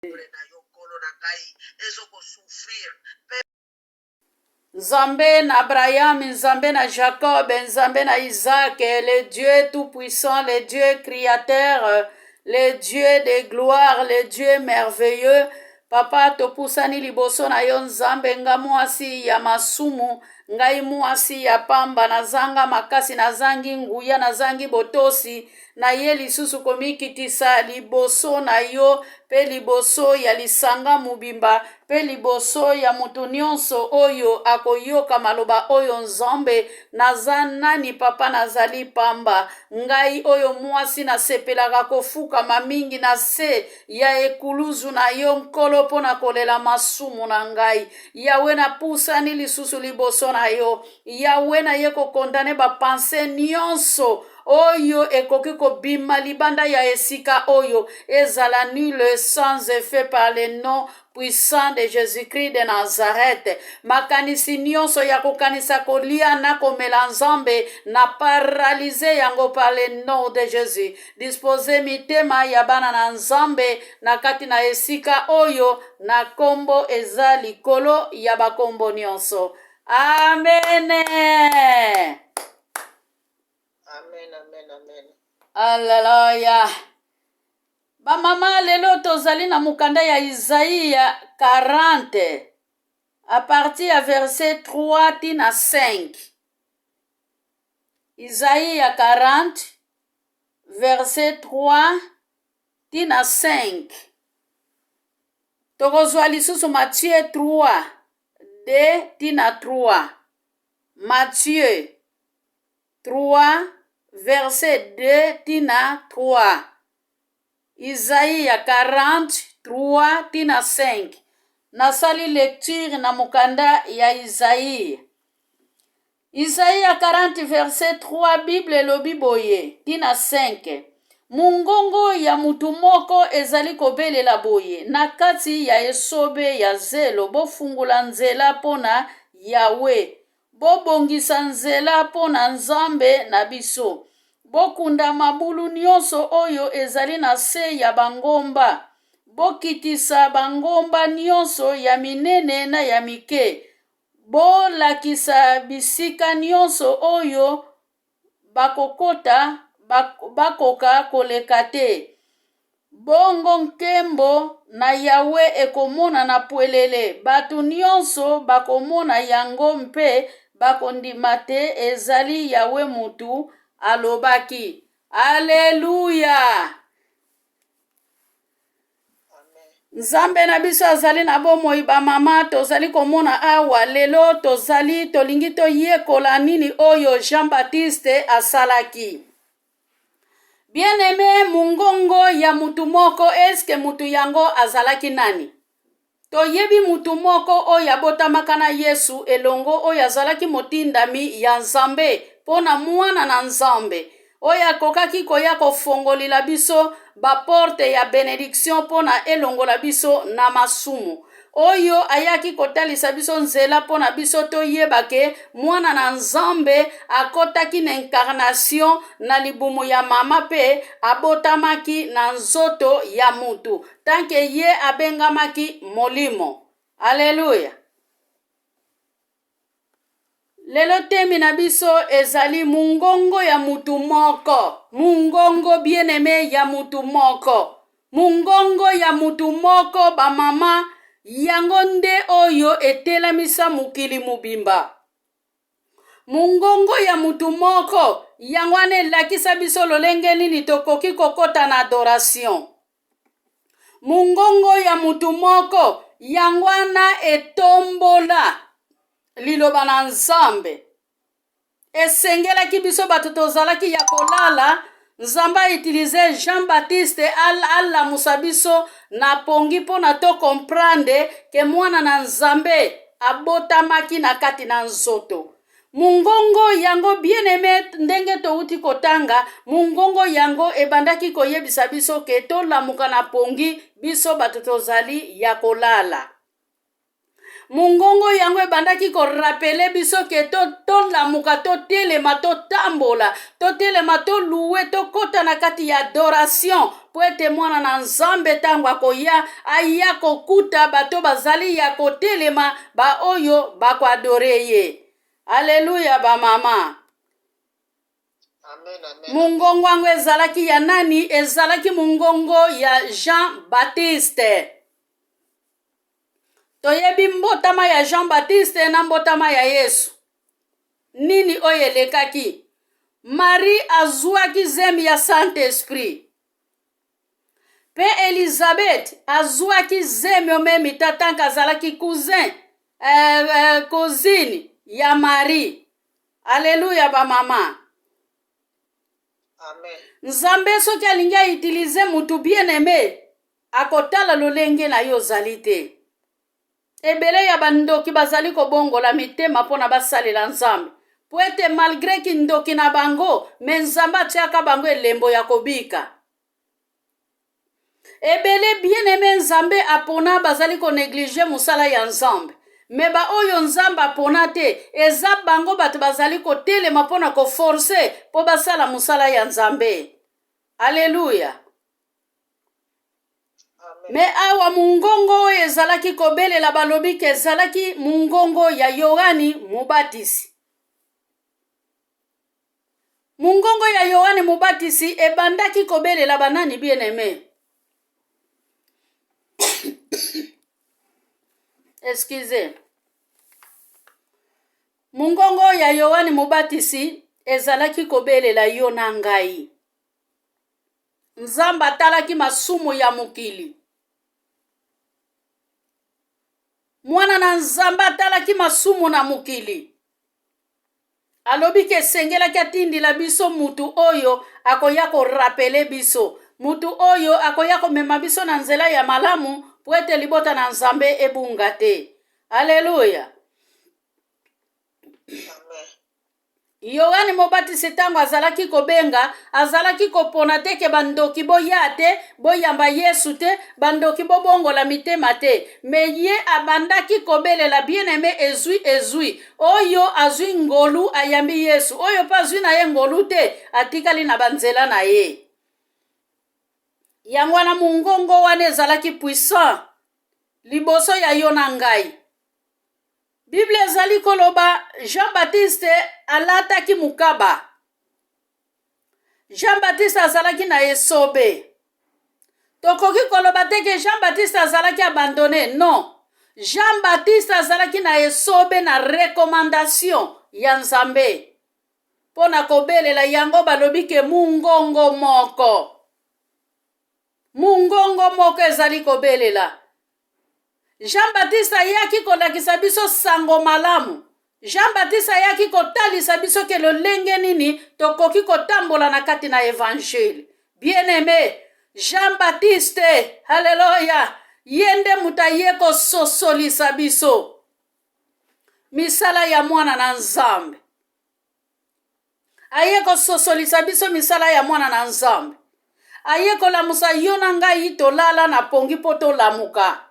Na yo, Nkolo na ngai, ezokosouffrir mpe Nzambe na Abraham, Nzambe na Jacob, Nzambe na Isaac, le Dieu tout-puissant, le Dieu créateur, le Dieu de gloire, le Dieu merveilleux. Papa, topusani liboso na yo Nzambe, nga mwasi ya masumu, ngai mwasi ya pamba, nazanga makasi, nazangi nguya, nazangi botosi. Naye lisusu komikitisa liboso na yo mpe liboso ya lisanga mobimba mpe liboso ya moto nyonso oyo akoyoka maloba oyo. Nzambe, naza nani, Papa? Nazali pamba. Ngai oyo mwasi nasepelaka kofukama mingi na se ya ekuluzu na yo, Nkolo, mpo na kolela masumu na ngai. Yawe, napusani lisusu liboso na yo. Yawe, naye kokondane bapense nyonso oyo ekoki kobima libanda ya esika oyo, ezala nul, sans effet, par le nom puissant de Jésus-Christ de Nazareth. Makanisi nyonso ya kokanisa kolia na komela, Nzambe, na paralyse yango par le nom de Jésus. Dispose mitema ya bana na Nzambe na kati na esika oyo, na nkombo eza likolo ya bakombo nyonso. Amen. Amen, amen, amen. Alleluya. Bamama, lelo tozali na mokanda ya Isaïe 40, à partir ya verset 3 tina 5. Isaïe 40, verset 3 tina 5. Tokozwa lisusu Matthieu 3, 2 tina 3. Matthieu 3, verset 2 tina 3. Isaïe 43 tina 5. Nasali lecture na mokanda ya Isaïe. Isaïe 40, verset 3, Bible elobi boye tina 5: "Mongongo ya mutu moko ezali kobelela boye na kati ya esobe ya zelo: bofungola nzela mpo na Yawe, bobongisa nzela mpo na Nzambe na biso. Bokunda mabulu nyonso oyo ezali na se ya bangomba, bokitisa bangomba nyonso ya minene na ya mike, bolakisa bisika nyonso oyo bakokota bakoka koleka te. Bongo nkembo na Yawe ekomonana pwelele, bato nyonso bakomona yango mpe bakondima te ezali Yawe mutu alobaki." Aleluya! Amen. Nzambe na biso azali na bomoi. Bamama, tozali komona awa lelo, tozali tolingi toyekola nini oyo Jean Baptiste asalaki. Bien aimé, mongongo ya mutu moko, eske mutu yango azalaki nani? Toyebi mutu moko oyo abotamaka na Yesu elongo, oyo azalaki motindami ya Nzambe mpo na mwana na Nzambe, oyo akokaki koya kofongolela biso baporte ya bénédiction mpo na elongola biso na masumu, oyo ayaki kotalisa biso nzela mpo na biso toyeba ke mwana na Nzambe akɔtaki na incarnation na libumu ya mama mpe abotamaki na nzoto ya mutu, tant que ye abengamaki molimo. Aleluya! Lelo thème na biso ezali mungongo ya mutu moko. Mungongo, bien-aimé, ya mutu moko. Mungongo ya mutu moko, bamama, yango nde oyo etelamisa mokili mobimba. Mungongo ya mutu moko yango wana elakisa biso lolenge nini tokoki kokɔta na adoration. Mungongo ya mutu moko yango wana etombola liloba na Nzambe. Esengelaki biso bato tozalaki ya kolala, Nzambe autilize Jean Baptiste alamusa biso na pongi mpo na tocomprendre ke mwana na Nzambe abotamaki na kati na nzoto. Mungongo yango, bien-aimé, ndenge touti kotanga, mungongo yango ebandaki koyebisa biso ke tolamuka na pongi, biso bato tozali ya kolala. Mongongo yango ebandaki korapele biso ke tolamuka, to totelema, totambola, totelema, toluwe, tokɔta na kati ya adoration, mpo ete mwana na Nzambe ntango akoya, aya kokuta bato bazali ya kotelema, baoyo bakoadore ye. Aleluya bamama. Amen, amen. Mongongo yango ezalaki ya nani? Ezalaki mongongo ya Jean Baptiste. Toyebi mbotama ya Jean Baptiste na mbotama ya Yesu. Nini oyo elekaki? Marie azwaki zemi ya Saint-Esprit. Pe Elizabeth azwaki zemi omemi tatanka azalaki cousin, cousine ya Marie. Aleluya ba mama. Amen. Nzambe soki alingi autilize mutu bien aime, akotala lolenge na yo ozali te. Ebele ya bandoki bazali kobongola mitema mpo na basalela Nzambe, mpo ete malgre kindoki na bango, me Nzambe atiaka bango elembo ya kobika. Ebele bien aime Nzambe apona bazali koneglige mosala ya Nzambe, me baoyo Nzambe apona te, eza bango bato bazali kotelema mpo na koforce mpo basala mosala ya Nzambe. Aleluya. Me awa mongongo oyo ezalaki kobelela, balobi ke ezalaki mongongo ya Yohani Mobatisi. Mongongo ya Yohane Mobatisi ebandaki kobelela banani, bien aime? Excusez. Mongongo ya Yohane Mobatisi ezalaki kobelela yo na ngai. Nzambe atalaki masumu ya mokili. Mwana na Nzambe atalaki masumu na mokili. Alobi ke esengelaki atindila biso mutu oyo akoya korapele biso, mutu oyo akoya komema biso na nzela ya malamu, po ete libota na Nzambe ebunga te. Aleluya. Amen. Yohane Mobatisi ntango azalaki kobenga, azalaki kopona te ke bandoki boya te, boyamba Yesu te, bandoki bobongola mitema te. Me ye abandaki kobelela bien aime, ezwi ezwi. Oyo azwi ngolu ayambi Yesu, oyo mpe azwi na ye ngolu te atikali na banzela na ye. Yango wana mongongo wana ezalaki puissant liboso ya yo na ngai. Bible ezali koloba Jean Baptiste alataki mokaba. Jean Baptiste azalaki na esobe. Tokoki koloba te ke Jean Baptiste azalaki abandonné, non. Jean Baptiste azalaki na esobe na recommandation ya Nzambe mpo na kobelela yango. Balobi ke mungongo moko, mungongo moko ezali kobelela. Jean Baptiste ayaki kolakisa biso sango malamu. Jean Baptiste ayaki kotalisa biso ke lolenge nini tokoki kotambola na kati na evangile. Bien-aimé, Jean Baptiste, haleluya, ye nde moto aye kososolisa biso misala ya mwana na Nzambe. Aye kososolisa biso misala ya mwana na Nzambe. Aye kolamusa yo na ngai tolala na pongi mpo tolamuka,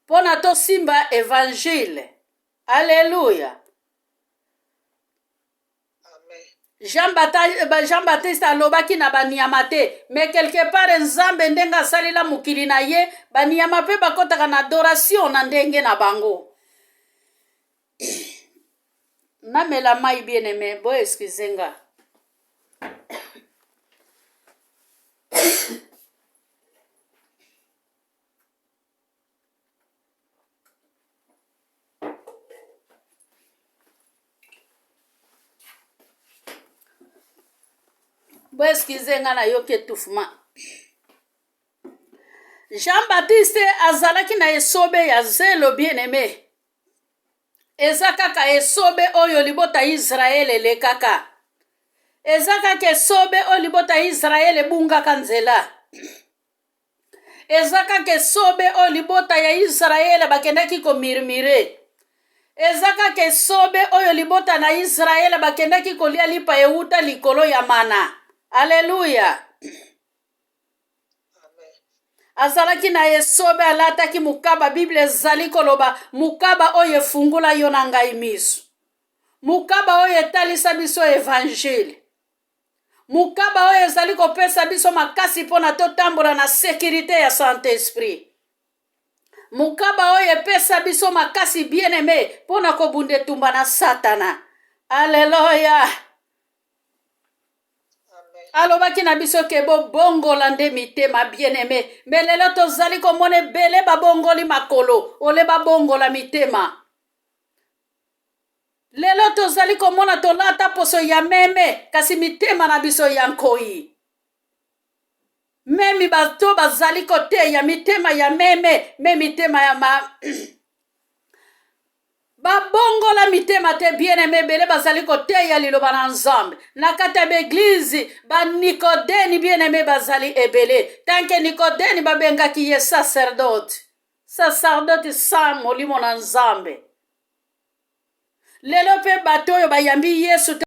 mpo na tosimba evangile. Aleluya. Jean, Jean Baptiste alobaki na banyama te, mais quelque part Nzambe ndenge asalela mokili na ye, banyama mpe bakɔtaka na adoration na ndenge na bango. Namela mai, bien aimé, bo excuse nga. Bo excuse nga, nayoki étouffement. Jean Baptiste azalaki na esobe ya zelo, bien aimé. Eza kaka esobe oyo libota Israele elekaka. Eza kaka esobe oyo libota Israele ebungaka nzela. Eza kaka esobe oyo libota ya Israele bakendaki komurmure. Eza kaka esobe oyo libota na Israele bakendaki kolia lipa ewuta likolo ya mana. Aleluya. Azalaki na esobe, alataki mokaba. Bible ezali koloba mokaba oyo efungula yo na ngai miso, mokaba oyo etalisa biso evangile, mokaba oyo ezali kopesa biso makasi mpo na totambola na sekirite ya Saint-Esprit, mokaba oyo epesa biso makasi, bien-aimé, mpo na kobunda etumba na Satana. Aleluya! Alobaki na biso ke bobongola nde mitema, bien-aimé. Mais lelo tozali komona ebele babongoli makolo ole babongola mitema. Lelo tozali komona tolata poso ya meme, kasi mitema na biso ya nkoi. Memi bato bazali koteya mitema ya meme, mais mitema ya ma babongola mitema te. Bien-aimé, ebele bazali koteya liloba na Nzambe na kati ya baeglize, banikodeni, bien-aimé, bazali ebele. Tant que Nikodeni babengaki ye sacerdote, sacerdote sans Molimo na Nzambe. Lelo mpe bato oyo bayambi Yesu te.